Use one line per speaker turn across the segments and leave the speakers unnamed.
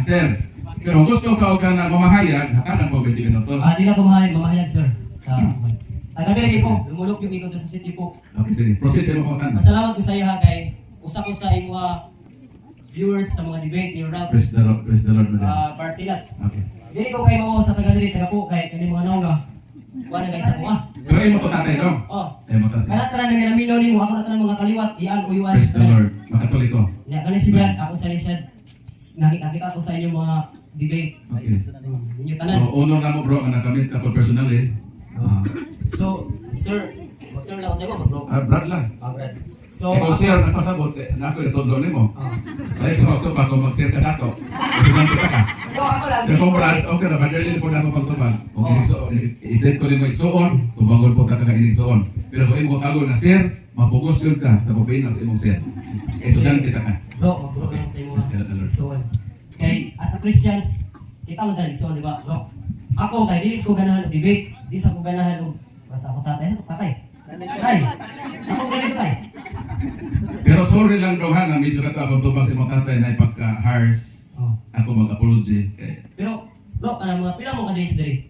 answer. Pero kung gusto ka og ka na mamahayag, hatagan ko 20 minutos.
Ah, di na ko mahayag, sir. Sa Tagabi lagi po, lumulok yung ikot sa city po.
Okay, sige. Proceed sa imong pangutana.
Masalamat ko sa iya ha, kay usa ko sa imo viewers sa mga debate ni Rob
Praise the Lord, praise the Lord, madam.
Barcelas.
Okay.
Dili ko kay mo sa taga diri, taga po kay kani mga naong kuha na kay sa kuha.
Pero imo to tatay, no?
Oh.
Imo to siya.
Kana tanan nga naminaw nimo, ako na tanan mga kaliwat, iyan uyuan.
Praise the Lord. Makatoliko.
Ya, kani si Brad, ako sa siya nakita ko sa inyong mga debate.
Okay.
Inyo tanan.
So, honor na mo, bro, nga nakamit ako personally. Ah,
So, sir, mag-sir lang ako sa imo, bro.
Brad lang.
Ah, Brad. So,
Ikaw, sir, nagpasabot, eh, na ako itundo nimo.
Ah.
Sa isa so pa kung mag-share ka sa ako. Estudyante ka ka.
So ako lang.
Pero kung Brad, okay na, brotherly po na ako pagtubag. Kung i-date ko nimo igsuon, tubangon po ka ka inigsuon. Pero kung imo kagol nga sir, mapugos yun ka sa pagpina sa imong sir. Estudyante ta ka.
Bro, mag-bro lang sa imo.
Praise the Lord.
So, kay as a Christians, kita man tayo igsuon, di ba? Bro. Ako kay dili ko ganahan og debate, di sa ko ganahan og basta ako tatay, ano to tatay? Tay. Ako ganito, tay.
Pero sorry lang bro ha, nga medyo ka to akong tubag sa imong tatay na ipagka-harsh.
Oh.
Ako mag-apology. Kay,
Pero bro, ano mga pila mo ka days diri?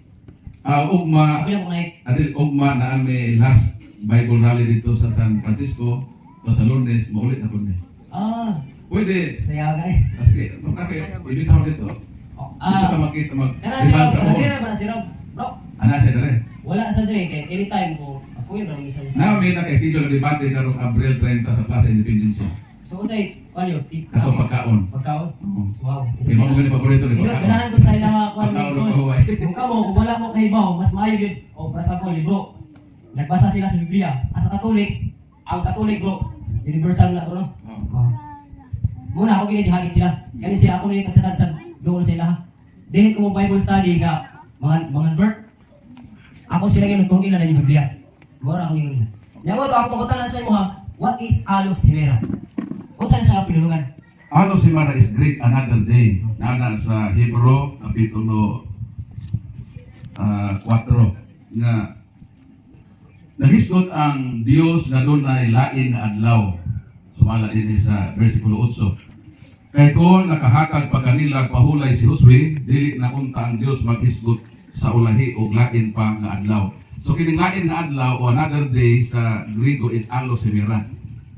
Ugma,
Pila mo night?
Adil ugma na ami last Bible rally dito sa San Francisco o sa Lunes, maulit na kundi.
Ah,
Pwede.
saya gay.
Sige, magkaka, ibitaw dito.
Oh,
Dito ka
ah,
makita mag
kana si Rob,
sa
diri
uhon.
na ba na si Rob? Bro,
Ana siya dere.
wala sa diri kay anytime ko ako yun lang isa isa.
Now may na kay schedule ng debate karong Abril 30 sa Plaza Independencia.
So unsay ano tip?
Ato pagkaon.
Pagkaon?
Oo.
Wow.
Kay mao gani paborito ni
Pero
pagkaon.
ganahan ko sa ilaha kuan
Pagkaon
Nixon.
og pahuway.
Kung kamo kung wala mo kahibaw, mas maayo gyud o para sa ko libro. Nagbasa sila sa Biblia. As a Katolik, ang Katolik, bro, universal na bro, no?
Oo.
Oh. Muna ako gini gihagit sila. Kani sila ako nini tagsatag sa doon sa ilaha. Dili ko mo Bible study nga mga mga birth. Ako sila gyud nagtuon na yung Biblia. Mora ako yun. Nya mo to ako pangutana sa imo ha, what is allos himera? Usa na sa pinulungan?
Allos himera is Greek another day. Nana sa Hebrew kapitulo 4 nga nahisgot ang Dios nga dunay lain nga adlaw. Sumala dinhi sa versikulo 8. Kay kon nakahatag pa kanila pahulay si Josue, dili na unta ang Dios maghisgot sa ulahi og lain pa nga adlaw. So kining lain nga adlaw o another day sa Griego is allos himera.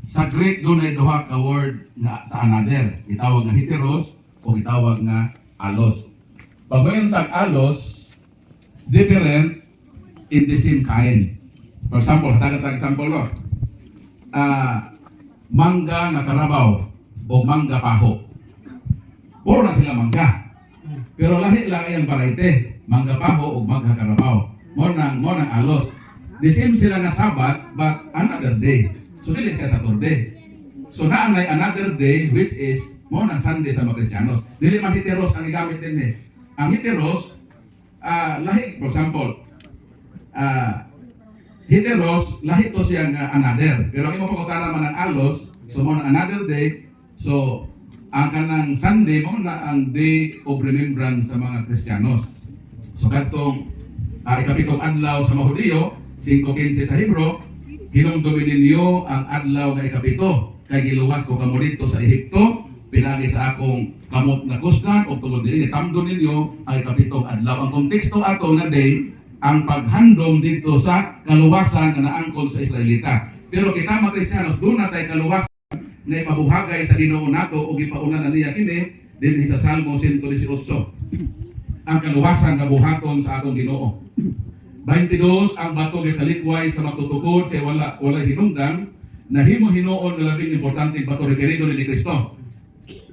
Sa Greek dunay duha ka word nga sa another, gitawag nga heteros o gitawag nga allos. Pag mayon tag allos, different in the same kind. For example, hatagan tag example ko. Mangga nga karabaw o mangga paho. Puro na sila mangga. Pero lahi lang iyang variety. Mangga paho o mangga karabaw. Mo nang allos. The same sila nga Sabat but another day. So dili siya Saturday. So naa nay another day which is mo nang Sunday sa mga Kristiyanos. Dili man heteros ang gigamit din eh. Ang heteros lahi, for example, heteros lahi to siya nga another. Pero ang imong pangutana man ang allos, so mo na another day. So ang kanang Sunday mo na ang day of remembrance sa mga Kristiyanos. So kadtong ikapitong adlaw sa mga Hudiyo, 5:15 sa Hebrew, hinumdumi ninyo ang adlaw nga ikapito kay giluwas ko kamo didto sa Ehipto pinagi sa akong kamot nga kusgan ug tungod dinhi tamdon ninyo ang ikapitong adlaw. Ang konteksto ato nga day ang paghandom dito sa kaluwasan nga naangkon sa Israelita. Pero kita mga Kristiyanos, doon na tay kaluwasan na ipabuhagay sa Ginoo nato ug ipauna na niya kini dinhi sa Salmo 118. Ang kaluwasan nga buhaton sa atong Ginoo. 22 ang bato sa likway sa matutukod kay wala hinungdan nahimo hinuon nga labing importante bato rekerido ni Kristo.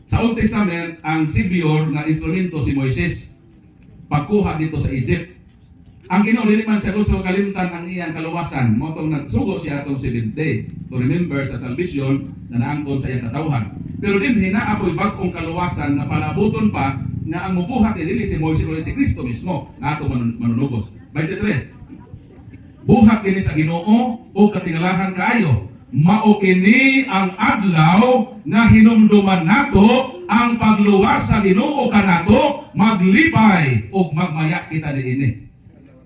Sa Old Testament, ang savior na instrumento si Moises pagkuha dito sa Egypt. Ang Ginoo dili man siya gusto kalimtan ang iyang kaluwasan. Mao tong nagsugo siya atong seventh day to remember sa salvation na naangkon sa iyang katawhan. Pero din naa po'y bag-ong kaluwasan na palabuton pa nga ang mubuhat ni dili si Moises kundi si Kristo mismo na ato manunubos. 23. Buhat kini sa Ginoo o katingalahan kaayo. Mao kini ang adlaw nga hinumduman nato ang pagluwas sa Ginoo kanato, maglipay ug magmaya kita niini.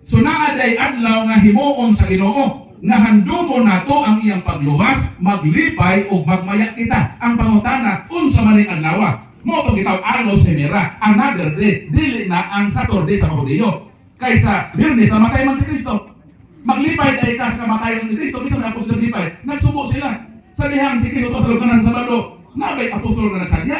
So naa day adlaw nga himuon sa Ginoo nga handumon nato ang iyang pagluwas, maglipay ug magmaya kita. Ang pangutana, unsa man ning adlaw? Mao tong gitawag alos hemera, another day, dili na ang Saturday sa mga Hudiyo. Kaysa Biyernes, namatay man si Kristo. Maglipay ay ka sa kamatayan ni Kristo, bisan may apostol naglipay, nagsubo sila. Sa dihang si Kristo sa luganan sa Sabado, nabay apostol nga nagsadya.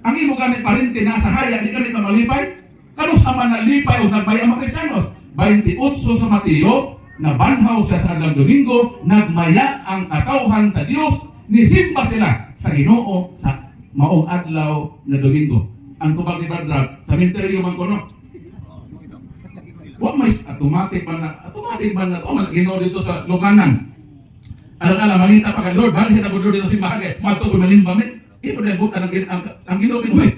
Ang imo gani parente na sa haya, di gani ka malipay. Kanus man nalipay o nagbay ang mga Kristiyanos? 28 sa Mateo, nabanhaw siya sa adlaw Domingo, nagmaya ang katawhan sa Dios, nisimba sila sa Ginoo sa maong adlaw na Domingo. Ang tubag ni Brad Rab, sa minteryo man kono. Wa may automatic man na to man Ginoo dito sa Luganan. Alang-alang mangita pa kay Lord, balhin na Lord dito sa simbahan kay madto ko malimba mi. Imo na bukan ang Ginoo, huy.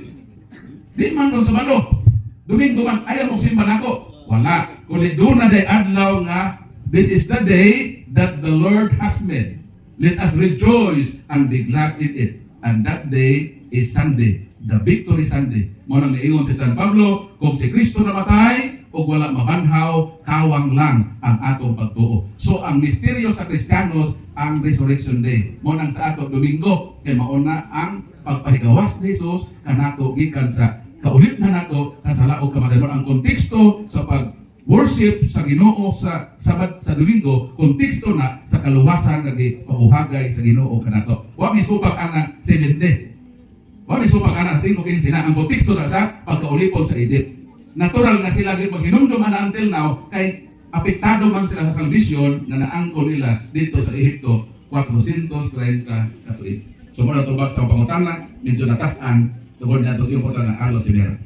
Di man ron Sabado. Domingo man ayaw mong simba nako. Wala. Kundi doon na day adlaw nga this is the day that the Lord has made. Let us rejoice and be glad in it. And that day is Sunday, the Victory Sunday. Mao nang niingon si San Pablo, kung si Kristo namatay o wala mabanhaw, kawang lang ang atong pagtuo. So ang misteryo sa Kristiyanos ang Resurrection Day. Mao nang sa ato Domingo kay mauna ang pagpahigawas ni Jesus kanato gikan sa kaulit na nato sa og kamatayon. Ang konteksto sa pag worship sa Ginoo sa Sabat sa Domingo, konteksto na sa kaluwasan nga gipabuhagay sa Ginoo kanato. Wa mi supak ana 70. Wa mi supak ana 5:15 na ang konteksto na sa pagkaulipon sa Egypt. Natural na sila di maghinumdum ana until now kay apektado man sila sa salvation na naangkon nila dito sa Ehipto 430 ka tuig. So mo na tubag sa pangutana, medyo natas-an tungod na itong importante nga alos sinera.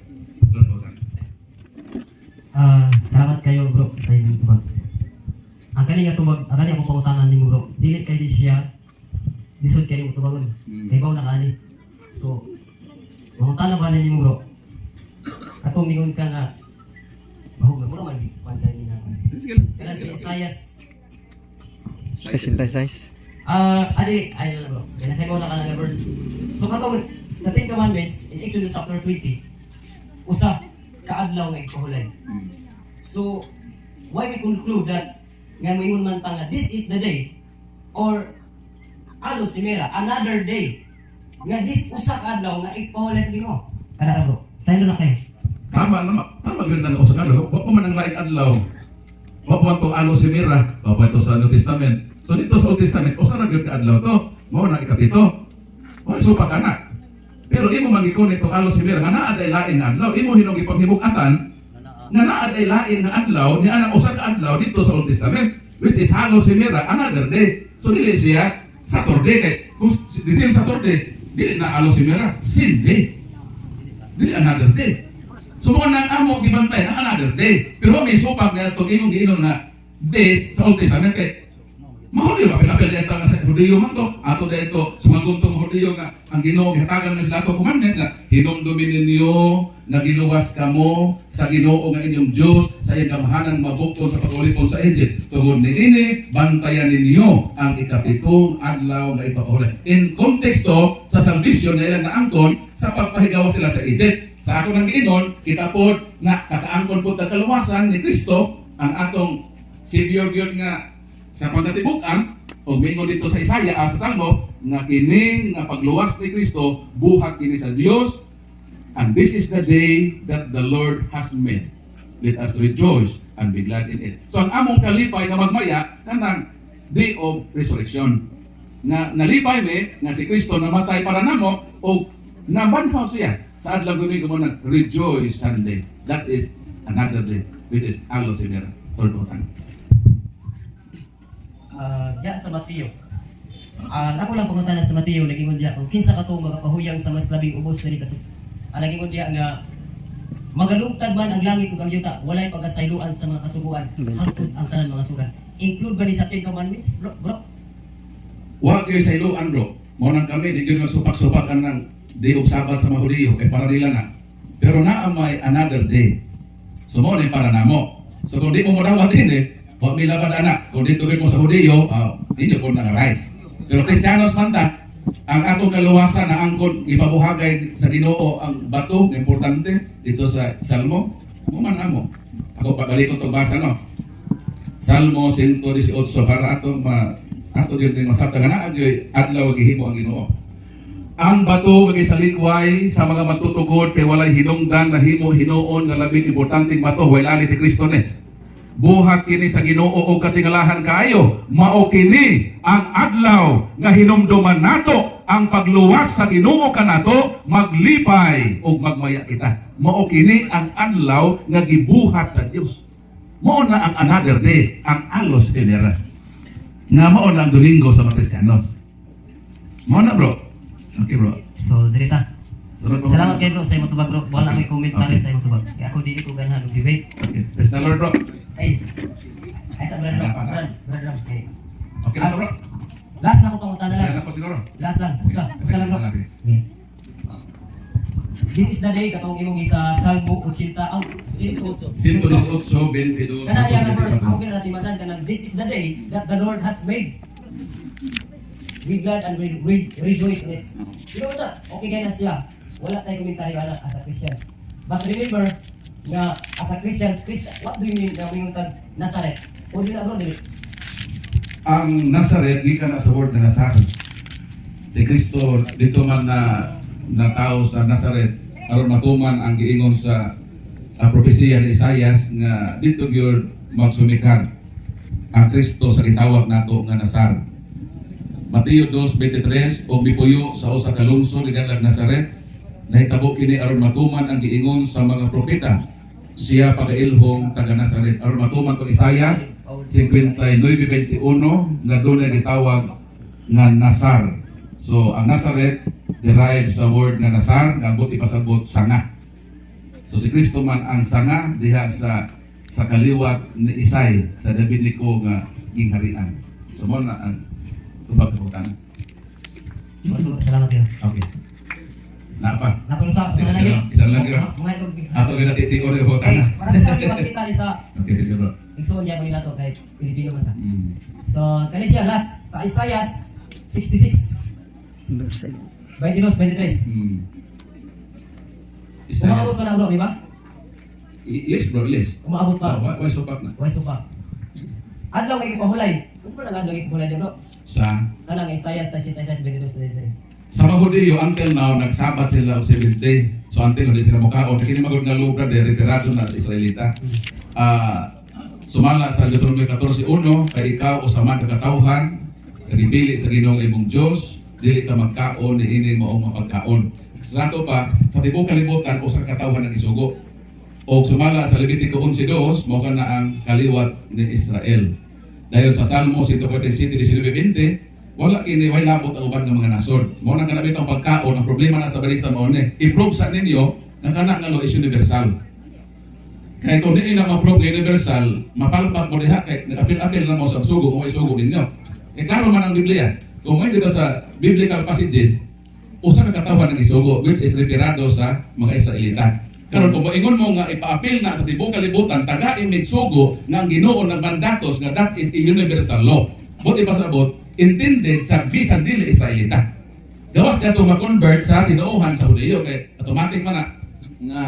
Ah, salamat kayo, bro, sa inyong tubag. Ang kani nga tubag, ang kani akong pangutanan nimo, bro. Dili kay di siya lisod kay nimo tubagon. Kay baw na kaani. So, mangutana ba nimo, bro? Katong mingon ka nga bahog na mura man kwan kay ni na. Kanang si Isaias.
66.
Ah, adi ay na bro. Kaya kay na ka na verse. So katong sa Ten Commandments in Exodus chapter 20, usa ka adlaw nga ipahulay. So, why we conclude that nga moingon man ta nga this is the day or alos himera, another day nga this usa ka adlaw nga ipahulay sa Ginoo? Kada bro. Saylo na kayo.
Tama naman, tama ganda nga usa ka adlaw. Wa pa man ang laing adlaw. Wa pa man tong alos himera, wa pa ito sa New Testament. So dito sa Old Testament, usa ra gyud ka adlaw to. Mao na ikapito. Wa supa ka na. Pero imo man gikon itong alos himera nga naa day lain nga adlaw, imo hinong gipanghimug-atan nga naa day lain nga adlaw ni anang usa ka adlaw dito sa Old Testament, which is halos himera, another day. So dili siya Saturday kay kung the same Saturday, dili na alos himera, same day. Dili another day. So mo nang amo gibantay ang another day. Pero may supak na itong imong giinom na days sa Old Testament kay Mahulyo ba pinapil dito nga sa Hudiyo man to. Ato dito sumaguntong Hudiyo nga ang Ginoo gihatagan na sila ato commandments na hinumdumin ninyo na giluwas kamo sa Ginoo nga inyong Dios sa iyang gamhanan mabukod sa pag-ulipon sa Egypt. Tungod niini, bantayan ninyo ang ikapitong adlaw nga ipapahulay. In konteksto sa salvation na ilang naangkon sa pagpahigawa sila sa Egypt. Sa ako nang giingon, kita pod na kakaangkon pod ta kaluwasan ni Kristo ang atong Savior gyud nga sa pagkatibukan o miingon dito sa Isaiah, sa Salmo nga kini nga pagluwas ni Kristo buhat kini sa Dios, and this is the day that the Lord has made. Let us rejoice and be glad in it. So ang among kalipay nga magmaya kanang day of resurrection nga nalipay mi nga si Kristo namatay para namo o nabanhaw siya sa adlaw Domingo mo nag Rejoice Sunday. That is another day, which is alos himera. Sorry po.
Ah, diya sa Mateo. Ah, ako lang pangutana sa Mateo, nagingon diya kung kinsa kato magapahuyang sa mas labing ubos na kasuk. Ah, nagingon diya nga magalungtad man ang langit ug ang yuta, walay pagkasayloan sa mga kasuguan hangtod ang tanan mga sugan. Include ba ni sa Ten Commandments, bro? Bro?
Wa gyud sa iluan, bro. Mao nang kami di gyud magsupak-supak ang day of Sabbath sa mga Hudiyo kay para nila na. Pero naa may another day. So mo ni para namo. So kung di mo modawat din eh, wa mi labad ana. Kung dito mo sa Hudiyo, inyo po nang rights. Pero Kristiyanos man ta, ang atong kaluwasan na angkon ipabuhagay sa Ginoo ang bato nga importante dito sa Salmo, mo man amo. Ako pabalik ko tong basa no. Salmo 118 para ato ma ato gyud din masabtan nga naa gyud adlaw gihimo ang Ginoo. Ang bato nga gisalikway sa mga matutugod kay walay hinungdan, nahimo hinuon nga labing importanteng bato. Way si Kristo ni. Buhat kini sa Ginoo og katingalahan kaayo. Mao kini ang adlaw nga hinumduman nato ang pagluwas sa Ginoo kanato, maglipay ug magmaya kita. Mao kini ang adlaw nga gibuhat sa Dios. Mao na ang another day, ang alos enera. Nga mao na ang Domingo sa mga Kristiyanos. Mao na, bro. Okay, bro.
So diri ta.
Sunod pa.
Salamat kay bro sa imong tubag, bro. Wala ko'y komentaryo sa imong tubag. Kaya ako dili ko ganahan og debate.
Okay. Praise the Lord, bro.
Ay. Ay sa brad, bro. Brad, brad lang. Okay.
Okay na to, bro.
Last na ko pangutana
Siya
lang.
na po siguro.
Last lang. Usa, usa lang, bro.
Okay.
Okay. This is the day katong imong isa Salmo 80 ang
118, 22,
Kana iya nga verse ako kinatimanan kanang "This is the day that the Lord has made. We glad and we rejoice in it." You know na, okay kay na siya. Wala tay komentaryo ana as a Christians. But remember nga as a Christians, Chris, what do you mean nga moingon tag Nazareth? O di na, bro, dili?
Ang Nazareth, gikan na sa word na Nazareth. Si Kristo dito man na natao sa Nazareth aron matuman ang giingon sa propesiya ni Isaias nga dito gyud magsumikan ang Kristo sa gitawag nato nga Nazar. Mateo 2:23, "Og mipuyo sa usa ka lungsod gikan Nazaret. Nahitabo kini aron matuman ang giingon sa mga propeta, siya pagailhong taga Nazaret," aron matuman tong Isaias 59:21 nga dunay gitawag nga Nazar. So ang Nazareth derived sa word nga Nazar nga ambot ipasabot sanga. So si Kristo man ang sanga diha sa kaliwat ni Isay sa Davidiko nga gingharian. So mo na ang tubag sa pangutana.
Salamat kayo.
Okay. Napa.
Napang isa, isa
Sige,
na lang yun.
isa lang yun.
Mga mga
Ato gina titior yung
Okay,
pangutana.
parang sa makita ni sa
Okay, sige, bro.
igsuon niya ko nila to kay Pilipino man ta. So, kani siya last sa Isaiah 66
Verse 7.
22, 23.
Isaiah.
Umaabot pa na, bro, di ba?
Yes, bro, yes.
Umaabot pa.
Oh, why so pa na?
Why so pa? Adlaw nga gipahulay. Gusto mo lang adlaw gipahulay di, bro?
Sa
Kanang Isaiah 66, 22, 23.
Sa mga Hudiyo, until now, nagsabat sila og 7th day. So until now, di sila mukaon. Kini magod nga lugar, de retirado na sa Israelita. Sumala sa Deuteronomio 14:1, "Kay ikaw usa man ka katawhan, kagibili sa Ginoong imong Dios, dili ka magkaon niini maong mapagkaon." Sa ato pa, sa tibuok kalibutan, usa ka katawhan ang isugo. O sumala sa Levitico 11:2, mao na ang kaliwat ni Israel. Dahil sa Salmo 147, 19, 20, wala kini way labot ang uban ng mga nasod. Mao nang kanabit ang pagkaon, ang problema na sa balisa mao ni. I-prove sa ninyo nga kana nga law is universal. Kaya kung di na ma-prove nga universal, mapalpak mo diha kay nagapil-apil na mo sa sugo kung may sugo ninyo. Kay klaro man ang Biblia. Kung may dito sa biblical passages, usa ka katawhan ang isugo, which is referado sa mga Israelita. Karon kung moingon mo nga ipaapil na sa tibuok kalibutan, taga imig sugo nga ang Ginoo nagmandatos nga that is a universal law. But ipasabot intended sa bisan dili Israelita. Gawas ka to ma-convert sa tinuohan sa Hudiyo kay automatic man na nga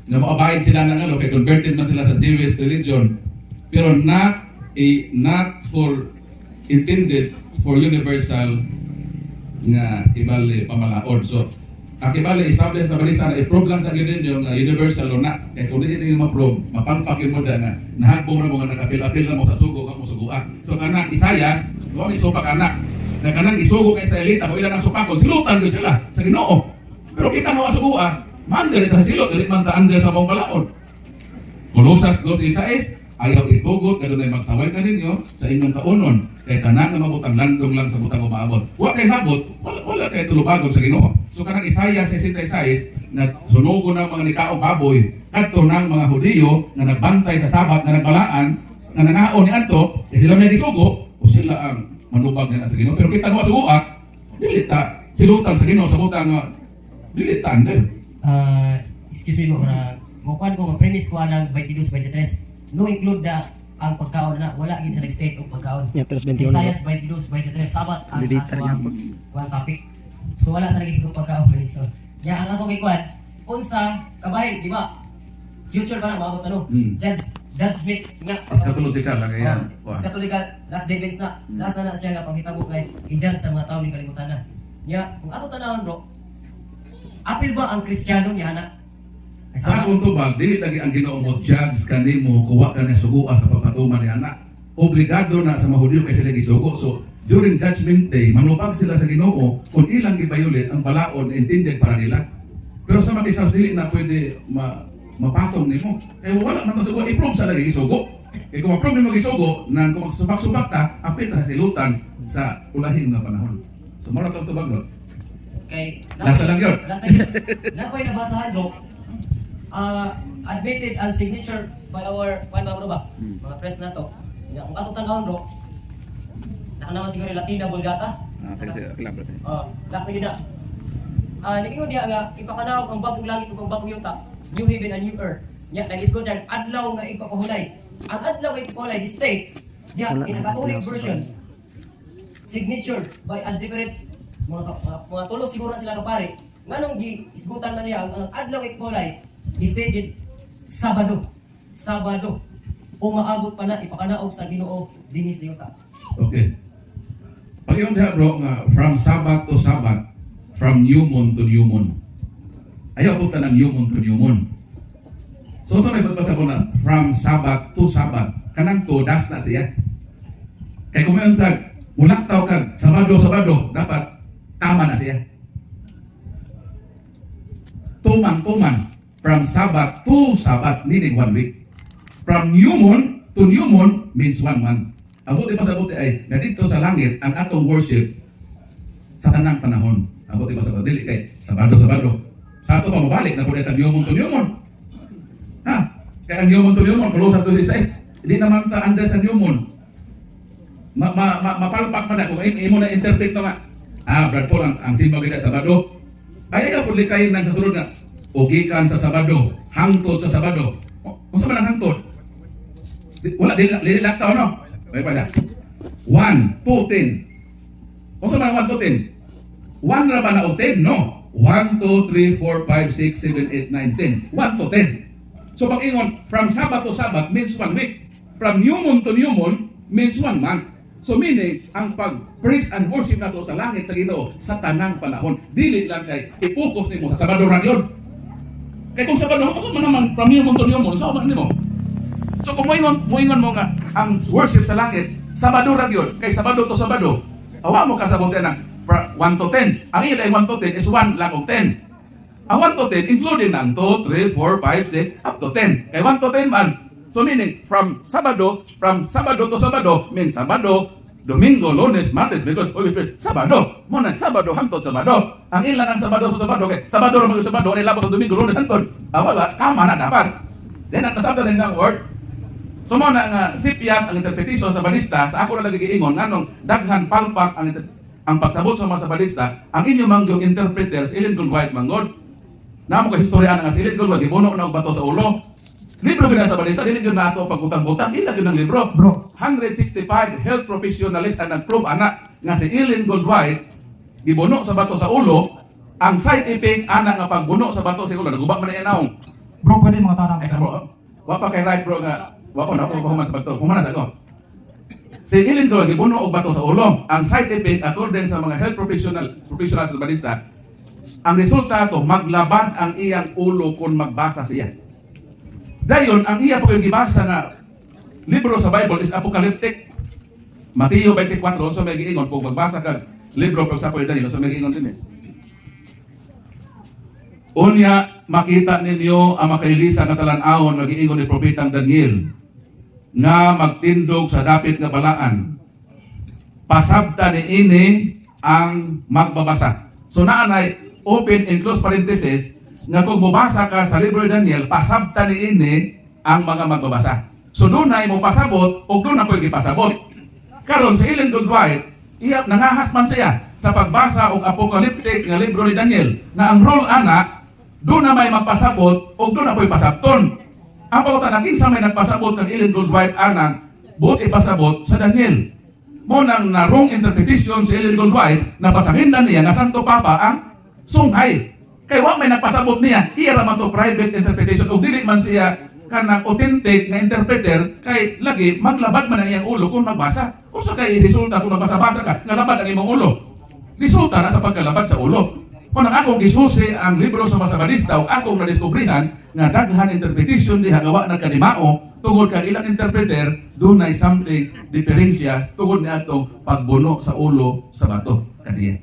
nga moabide sila ng ano kay converted man sila sa Jewish religion, pero not for intended for universal nga ibali pamalaod. So, ang kibali establish sa balisa na i-prove lang sa gyud ninyo nga universal law na. Kay kung dili ninyo ma-prove, mapalpak yun mo da nga nahagbong ra mo nga nagapil-apil ra mo sa sugo nga mo sugoa. So kanang Isayas, wa may supak ana. Na kanang isugo kay Israelita, kung ilan ang supakon, silutan gyud sila sa Ginoo. Pero kita nga sugoa, man dili ta silot, dili man ta under sa maong balaod. Kolosas 2:16, "Ayaw itugot nga dunay magsaway kaninyo sa inyong kaunon, kay tanan nga mabutang landong lang sa butang umaabot." Wa kay nabot, wala, wala kay tulubagon sa Ginoo. So kanang Isaiah 66 na sunugo ng mga nikaong baboy kadto ng mga Hudiyo nga nagbantay sa Sabat nga nagbalaan nga nangaon ni adto, eh sila may gisugo o sila ang manubag nila sa Ginoo. Pero kita nga sugoa, dili ta silutan sa Ginoo sa butang nga dili ta under.
Excuse me mo, na mukuan ko, ma-premise ko anang 22, 23. No include na ang pagkaon na wala gyud sa nag-state og pagkaon.
Yeah, 3:21.
Sa Isaiah 22, 23, Sabat ang
Deleter
ato ang kuan topic. So wala talaga sa pagkaon balik. So, ya ang ako kay kuan, unsa kabahin, di ba? Future ba na maabot ano? Judgment nga.
Eschatological lang yan.
Oh, eschatological last day events na. Last na na siya nga panghitabo kay i-judge sa mga tao ning kalibutan na. Ya, kung ato tanawon, bro, Apil ba ang Kristiyano niya na?
Sa akong tubag, dili lagi ang Ginoo mo judge kanimo kuha ka na sugua sa pagpatuman ni anak. Obligado na sa mga Hudyo kay sila gisugo. So, during Judgment Day, manupag sila sa Ginoo kung ilang gibayulit ang balaod na intended para nila. Pero sa mga isang dili na pwede mapatong nimo. Kay wala man ta sugo, i-prove sa lagi gisugo. Kay kung ma-prove nimo gisugo, nang kung subak-subak ta, apil ta sa silutan sa ulahing nga panahon. So, mao ra tong tubag, bro.
Kay
Last na lang yun.
Last na yun. Na ako'y nabasahan, bro. Admitted and signature by our kwan ba, bro ba? Mga press na to. Ya, kung atong tan-awon, bro. Naka naman siguro Latina Vulgata.
Ah, kasi okay lang, bro.
Oh, last na gid na. Niingon diha nga ipakanaog ang bagong langit ug ang bagong yuta, new heaven and new earth. Nya nag-isgot diha ang adlaw nga igpapahulay. Ang adlaw nga igpapahulay, the state diha
Wala
in a
na,
Catholic
adlaw sa
version, signature by a different mga tulo siguro na sila kapare. Nganong gi isgutan man niya ang adlaw nga igpapahulay, he stated Sabado. Sabado. Umaabot pa na ipakanaog sa Ginoo dinhi sa yuta.
Okay. Pag yun diha, bro, nga from Sabbath to Sabbath, from new moon to new moon. Ayaw po ng new moon to new moon. So sa may pagbasa ko na from Sabbath to Sabbath, kanang to das na siya. Kay kung mayon tag, mulaktaw kag Sabado Sabado, dapat tama na siya. Tuman tuman, from Sabbath to Sabbath, meaning one week. From new moon to new moon means one month. Ang buti pa sa buti ay nga dito sa langit ang atong worship sa tanang panahon. Ang buti pa sa buti dili kay Sabado Sabado. Sa ato pa mabalik na pud ang new moon to new moon. Ha? Kaya ang new moon to new moon, Colosas 2:16, hindi naman ta under sa new moon. Ma, ma, ma, mapalpak man na kung imo na interpret na nga. Ah, Brad Paul, ang simba gid sa Sabado. Ay, ayaw pud kayo nang sa sulod nga o gikan sa Sabado, hangtod sa Sabado. O, unsa man ang hangtod? Wala di laktaw, no. May pa siya. 1 2 10. Unsa man ang 1 2 10? 1 ra ba na o 10? No. 1 2 3 4 5 6 7 8 9 10. 1 to 10. So pag ingon from Sabbath to Sabbath means one week. From new moon to new moon means one month. So meaning, ang pag-praise and worship nato sa langit sa Ginoo sa tanang panahon, dili lang kay i-focus nimo sa Sabado ra gyud. Kay kung Sabado, unsa man naman from new moon to new moon, sa man nimo? So kung moingon mo nga ang worship sa langit, Sabado ra gyud, kay Sabado to Sabado. Awa mo kasabot ng 1 to 10. Ang ila 1 to 10 is 1 lang og 10. Ang 1 to 10 including ang 2, 3, 4, 5, 6 up to 10. Kay 1 to 10 man. So meaning from Sabado to Sabado means Sabado, Domingo, Lunes, Martes, Miyerkules, Huwebes, Biyernes, Sabado. Mo na Sabado hangtod Sabado. Ang ilang ang Sabado sa Sabado kay Sabado ra man yung Sabado, ang labot ang Domingo, Lunes hangtod. Ah, wala, tama na dapat. Then ang nasabtan din ng word. So mo na nga sipyat ang interpretation sa balista, sa ako na lagi giingon nganong daghan palpak ang pagsabot sa mga Sabalista, ang inyo mang yung interpreters, Ellen Gold White manggod. Namo ka istorya nga si Ellen Gold White gibuno na og bato sa ulo. Libro gyud na sa balista, dili gyud nato pagbutang-butang, ila gyud ang libro.
Bro.
165 health professionalists ang nag-prove ana nga si Ellen Gold White gibuno sa bato sa ulo, ang side effect ana nga pagbuno sa bato sa ulo, naguba man na iya naong.
Bro, pwede mga tanong.
Ay, sa bro, wa pa kay right, bro, nga wa ko na ako human sa bato. Human na sa ako. Si Ellen Gold gibuno og bato sa ulo. Ang side effect according sa mga health professionals sa balista, ang resulta to maglabad ang iyang ulo kung magbasa siya. Dayon ang iya pa yung gibasa nga libro sa Bible is apocalyptic. Mateo 24 unsa may giingon kung magbasa kag libro pag sa Daniel, unsa may giingon dinhi? Unya makita ninyo ang makailisa nga talan-awon nga giingon ni propetang Daniel nga magtindog sa dapit nga balaan. Pasabta ni ini ang magbabasa. So naa nay open and close parenthesis nga kung mobasa ka sa libro ni Daniel, pasabta ni ini ang mga magbabasa. So dunay mo pasabot ug doon ako'y gipasabot. Karon si Ellen Gold White, iya nangahas man siya sa pagbasa og apocalyptic nga libro ni Daniel na ang role ana doon na may magpasabot o doon na po'y pasabton. Ang pangutana, kinsa may nagpasabot ng Ellen Gold White anang buot ipasabot sa Daniel? Mo nang na wrong interpretation si Ellen Gold White na pasahindan niya nga Santo Papa ang sunghay. Kay wa may nagpasabot niya, iya ra man to private interpretation ug dili man siya kanang authentic nga interpreter kay lagi maglabad man ang iyang ulo kung magbasa. Unsa kay resulta kung magbasa-basa ka, nalabad ang imong ulo? Resulta na sa pagkalabad sa ulo. Kung ang akong gisusi ang libro sa mga Sabadista o akong nadiskubrihan nga daghan interpretation diha gawa na kadimao tungod kang ilang interpreter dunay something diferensya tungod ni atong pagbuno sa ulo sa bato kadiya.